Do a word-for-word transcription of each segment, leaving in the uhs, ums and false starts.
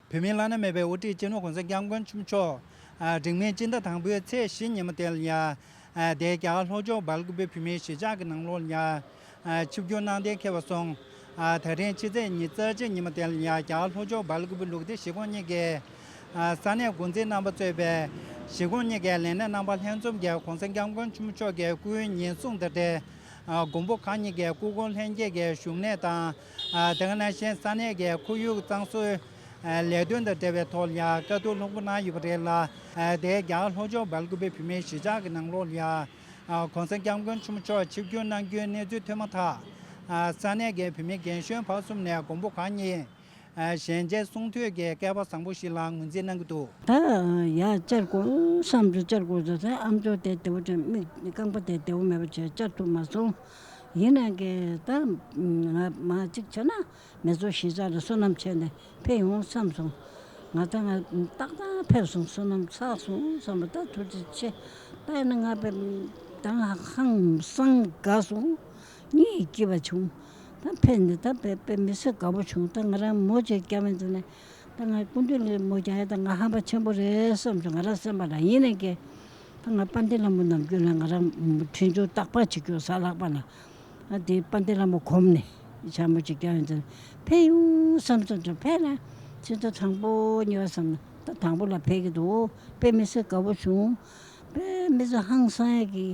བོད་མིའི་བླ་ན་མེད་པའི་དབུ་ཁྲིད་སྤྱི་ནོར་གོང་ས་སྐྱབས་མགོན་ཆེན་པོ་མཆོག་རིང་མིན་སྤྱི་ཟླ་དང་པོའི་ཚེས་བཞི་ཉིན་མོ་དེ་ལ་ཡ། དེའི་རྒྱ་གར་ལྷོ་ཕྱོགས་སྦེལ་ཀུ་པེ་བོད་མིའི་གཞིས་ཆགས་ཀྱི་ནང་ལོགས་ལ་ཡ། ཆིབས་བསྒྱུར་གནང་གཏན་འཁེལ་བ་སོང་། ད་རིང་ཕྱི་ཚེས་ཉི་ཤུ་རྩ་གཅིག་ཉིན་མོ་དེ་ལ་ཡ་རྒྱ་གར་ལྷོ་ཕྱོགས་སྦེལ་ཀུ་པེ་ལུགས་བདེ་གཞིས་ཁོངས་གཉིས་ཀའི་ས་གནས་འགོ་འཛིན་རྣམ་པ་གཙོས་པའི་གཞིས་ཁོངས་གཉིས་ཀའི་ལས་སྣེ་རྣམ་པ་ལྷན་འཛོམས་ཀྱིས་གོང་ས་སྐྱབས་མགོན་ཆེན་པོ་མཆོག་གི་སྐུའི་ཉེན་སྲུང་དང་འབྲེལ། མགོན་པོ་གང་ཉིད་ཀྱི་སྐུ་འཁོར་ལྷན་རྒྱས་ཀྱི་བཞུགས་གནས་དང་། དེ་ག་ནང་བཞིན་ས་གནས་ཀྱི་ཁོར་ཡུག་གཙང་བཟོའི་ལས་དོན་དང་འབྲེལ་བའི་ཐོག་ལ་ཡང་བཀའ་བསྡུར་ལྷུག་པོ་གནང་ཡོད་པ་རེད་ལ། དེའི་རྒྱ་གར་ལྷོ་ཕྱོགས་སྦེལ་ཀུ་པེ་བོད་མིའི་གཞིས་ཆགས་ཀྱི་ནང་ལོགས་ལ་ཡང་གོང་ས་སྐྱབས་མགོན་ཆེན་པོ་མཆོག་ཆིབས་བསྒྱུར་གནང་རྒྱུའི་གནས་ཚུལ་ཐོན་མ་ཐག་ས་གནས་ཀྱི་བོད་མི་རྒན་གཞོན་བར་གསུམ་ནས་མགོན་པོ་གང་ཉིད་ཞལ་མཇལ་གསུང་ཐོས་ཀྱི་སྐལ་པ་བཟང་པོ་ཞིག་ལ་ངོས་འཛིན་གནང་གི་འདུག་ད་ཡར་བཅར་དགོས་བསམ་དུ་བཅར་དགོས་ཟེར་ཚེ་ཨ་མཆོག་དེ་བདེ་པོ་དྲན་མིག་རྐང་པ་དེ་བདེ་པོ་མེད་པ་བྱས་བཅར་ཐུབ་མ་སོང་། ཡིན་ནའི་ད་ང་མ་གཅིག་བྱས་ན་མི་ཚོ་གཞིས་ཆགས་ལ་བསོད་ནམས་བྱས་ནས་ཕེབས་ཡོང་བསམ་སོང་། ང་ད་ང་ཏག་ཏག་ཕེབས་སོང་། བསོད་ནམས་བསགས་སོང་བསམ་པ་ད་ཐུགས་རྗེ་ཆེ། ད་ཡིན་ན་ང་དཔེ་ད་ང་ཧང་སང་དགའ་སོང་། གཉིད་སྐྱིད་པ་བྱུང་། ད་ཕེབས་ནས་ད་དཔེ་དཔེ་མི་སྲིད་དགའ་པོ་བྱུང་། ད་ང་རང་མོ་ཅིག་སྐྱ་མི་འཛིན་ནས་ད་ང་སྐུ་མདུན་ལ་མོ་རྒྱག་ཡ་ད་ང་ཧམ་པ་ཆེན་པོ་རེད་བསམ་བྱུང་། ང་རང་སེམས་པ་ལ་ཡིན་ནའི་ཀྱེ་ད་ང་དཔལ་ལྡན་ལྷ་མོ་ནམ་རྒྱུན་ལ་ང་རང་འཕྲིན་བཅོལ་རྟག་པར་བྱེད་རྒྱུ་གཟའ་ལྷག་པ་ལ་ཨ་དེ་དཔལ་ལྡན་ལྷ་མོ་གོམས་ནས་ཆ་མོ་ཅིག་སྐྱ་མི་འཛིན་ཕེབས་ཡོང་བསམ་བསམ་བྱུང་། ཕེབས་ན་ཕྱི་ཟླ་དང་པོ་གཉིས་པ་བསམ་ན་ད་དང་པོ་ལ་ཕེབས་ཀྱི་འདུག་དཔེ་མི་སྲིད་དགའ་པོ་བྱུང་། དཔེ་མི་ཚེ་ཧང་སང་ཡ་གི་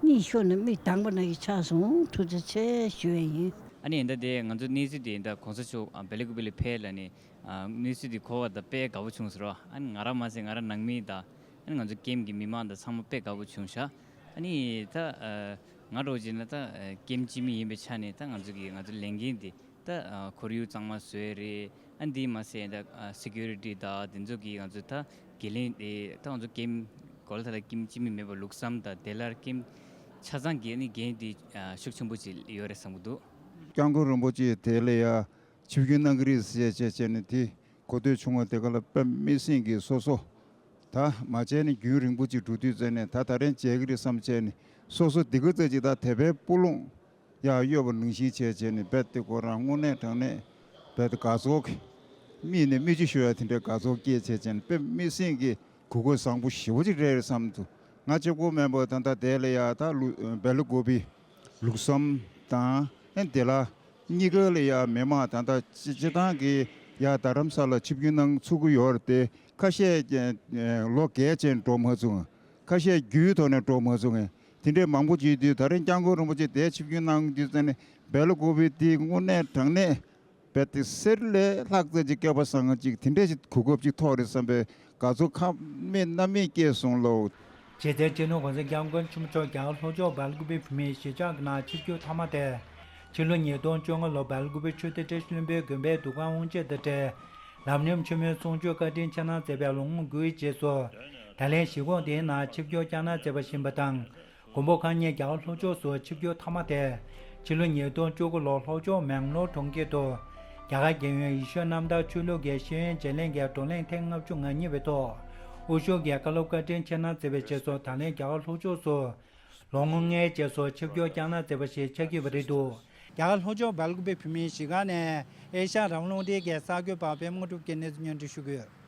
གཉིད་ཤོར་ནས་མིག་གདངས་པ་ན་གི་ཆགས་སོང་། ཐུགས་རྗེ་ཆེ་ཞུ་ཡ་ཡིན། ཨ་ནི་ཡིན་ད་དེ་ང་ཚོ་གནས་ཚུལ་དེ་ཡིན་ད་གོང་ས་མཆོག་ཨ་བེ་ལི་ཀུ་པི་ལི་ཕེབས་ལ་ནི་ཨ་གནས་ཚུལ་དེ་གོ་བ་ད་དཔེ་དགའ་པོ་བྱུང་ཟེར་བ། ཨ་ནི་ང་རང་མ་ཟད་ང་རང་ནང་མི་དང་ཨ་ནི་ང་ཚོ་ཀེམ་གི་མི་མང་དང་ཚང་མ་དཔེ་དགའ་པོ་བྱུང་ཤག་ཨ་ནི་ད་ཨ་ང་འདྲ་བོ་བྱས་ན་ད་ཨ་ཀེམ་སྤྱི་མི་ཡིན་པའི་ཆ་ནས་ད་ང་ཚོ་གི་ང་ཚོ་ལས་འགན་དེ། ད་ཨ་ཁོར་ཡུག་གཙང་མ་བཟོ་ཡས་རེད། ཨ་འདི་མ་ཟད་ད་ཨ་སི་ཀུ་རི་ཊི་དང་དེ་ཚོ་གི་ང་ཚོ་ད་འགན་ལེན་དེ་ད་ང་ཚོ་ཀེམ་གོ་ལ་ཐ་ལ་ཀེམ་སྤྱི་མི་མེད་པ་ལུགས་བསམ་དང་དེ་ལར་ཀེམ་ཆ་ཚང་གི་ཨ་ནི་འགན་དེ་ཨ་ཤུགས་ཆེན་པོ་ཅིག་ཡོད་རེད་བསམ་གི་འདུག་སྐྱབས་མགོན་རིན་པོ་ཆེ་དེ་ལ་ཡ་ཆིབས་བསྒྱུར་གནང་གི་རེད་ཟེར་བྱས་བྱས་ནས་དེ་གོ་ཐོས་བྱུང་བ་དེ་ག་ལ་དཔེ་མི་སྲིད་ཀྱི་སོ་སོ་ད་མ་བྱས་ནས་རྒྱུན་རིང་པོ་ཅིག་འགྲོ་དུས་ཙམ་ནས་ད་ད་རན་བྱས་གི་རེད་བསམ་བྱས་ནས་སོ་སོ་དེ་ག་ཙམ་ཅིག་ད་དེ་པའི་སྤུ་ལོང་ཡར་གཡོ་བ་ནང་བཞིན་བྱས་བྱས་ནས་རྦད་དེ་ཁོ་རང་དངོས་གནས་དྲང་གནས་རྦད་དེ་དགའ་ཚོར་གྱི་མིག་ནས་མིག་ཆུ་ཤོར་ཡ་དེ་འདྲའི་དགའ་ཚོར་སྐྱེས་བྱས་བྱས་ནས་དཔེ་མི་སྲིད་ཀྱི་གོ་སྐབས་བཟང་པོ་ཞེ་པོ་ཅིག་རེད་བསམ་འདུག་ང་གཅིག་པོ་མིན་པར་ད་ལྟ་དེ་ལ་ཡ་ད་ལུ་སྦེལ་ཀོབ་ལུགས་བསམ་དང་ཨེ་དེ་ལ་གཉིས་ཀ་ལ་ཡ་མི་མང་ད་ལྟ་སྤྱི་སྤྱི་བཏང་གི་ཡ་རྡ་རམ་ས་ལ་ཆིབས་བསྒྱུར་གནང་ཚུགས་ཀྱི་ཡོད་རེད་དེ། ཁ་ཤས་ཀྱི་ལོ་རྒས་ཅན་འགྲོ་མ་ཚུགས། ཁ་ཤས་རྒྱུའི་ཐོག་ནས་འགྲོ་མ་ཚུགས་མཁན་དེ་འདྲའི་མང་པོ་བྱེད་དུས་ད་རིང་སྐྱབས་མགོན་རིན་པོ་ཆེ་དེ་ཆིབས་བསྒྱུར་གནང་དུས་ཙམ་ནས་སྦེལ་ཀོབ་དེ་དངོས་གནས་དྲང་གནས་རྦད་དེ་གསེར་ལས་ལྷག་ཙམ་ཅིག་སྐལ་པ་བཟང་ང་ཅིག་དེ་འདྲས་ཅིག་གོ་སྐབས་ཅིག་ཐོབ་རེད་བསམ་པའི་དགའ་ཚོར་ཁ་མེད་སྣ་མེད་སྐྱེས་སོང་ལོ། རྗེ་བཙུན་སྤྱི་ནོར་གོང་ས་སྐྱབས་མགོན་ཆེན་པོ་མཆོག་རྒྱ་གར་ལྷོ་ཕྱོགས་སྦེལ་ཀུ་པེ་བོད་མིའི་གཞིས་ཆགས་ཀྱི་ནང་ཆིབས་བསྒྱུར་མཐའ་མ་དེ། ཕྱི་ལོ་ཉིས་སྟོང་བཅོ་ལྔ་ལོར་སྦེལ་ཀུ་པེ་ཆོས་སྡེ་བཀྲ་ཤིས་ལྷུན་པོའི་དགོན་པའི་འདུ་ཁང་དབུ་འབྱེད་དང་འབྲེལ། ལམ་རིམ་ཆེན་མོའི་གསུང་ཆོས་བཀའ་དྲིན་ཆེ་གནང་མཛད་པའི་ལོ་ངོ་དགུའི་རྗེས་སུ། ད་ལན་གཞིས་ཁོངས་དེའི་ནང་ཆིབས་བསྒྱུར་བསྐྱངས་གནང་མཛད་པ་བཞིན་པ་དང་། མགོན་པོ་གང་ཉིད་རྒྱ་གར་ལྷོ་ཕྱོགས་སུ་ཆིབས་བསྒྱུར་མཐའ་མ་དེ། ཕྱི་ལོ་ཉིས་སྟོང་བཅུ་དགུ་ལོར་ལྷོ་ཕྱོགས་མེང་ལོར་གྲོང་ཁྱེར་དུ། རྒྱ་གར་རྒྱལ་ཡོངས་ཡེ་ཤུའི་གནམ་བདག་ཆོས་ལུགས་ཀྱི་ཤེས་ཡོན་བརྗེ་ལེན་གྱི་བགྲོ་གླེང་ཐེངས་ལྔ་བཅུ་ང་གཉིས་པའི་ཐོག་དབུ་བཞུགས་ཀྱི་བཀའ་སློབ་བཀའ་དྲིན་ཆེ་གནང་མཛད་པའི་རྗེས་སུ་ད་ལན་རྒྱ་གར་ལྷོ་ཕྱོགས་སུ། ལོ་ངོ་ལྔའི་རྗེས་སུ་ཆིབས་བསྒྱུར་བསྐྱངས་གནང་མཛད་པ་ཞིག་ཆགས་ཀྱི་ཡོད་པ་རེད་འདུག་རྒྱ་གར་ལྷོ་ཕྱོགས་སྦེལ་ཀུ་པེ་བོད་མིའི་གཞིས་ཁང་ནས་ཨེ་ཤ་ཡ་རང་དབང་རླུང་འཕྲིན་གྱི་གསར་འགོད་པ་པད་མ་དངོས་གྲུབ་ཀྱིས་གནས་ཚུལ་སྙན་སྒྲོན་ཞུ་གི་ཡོད།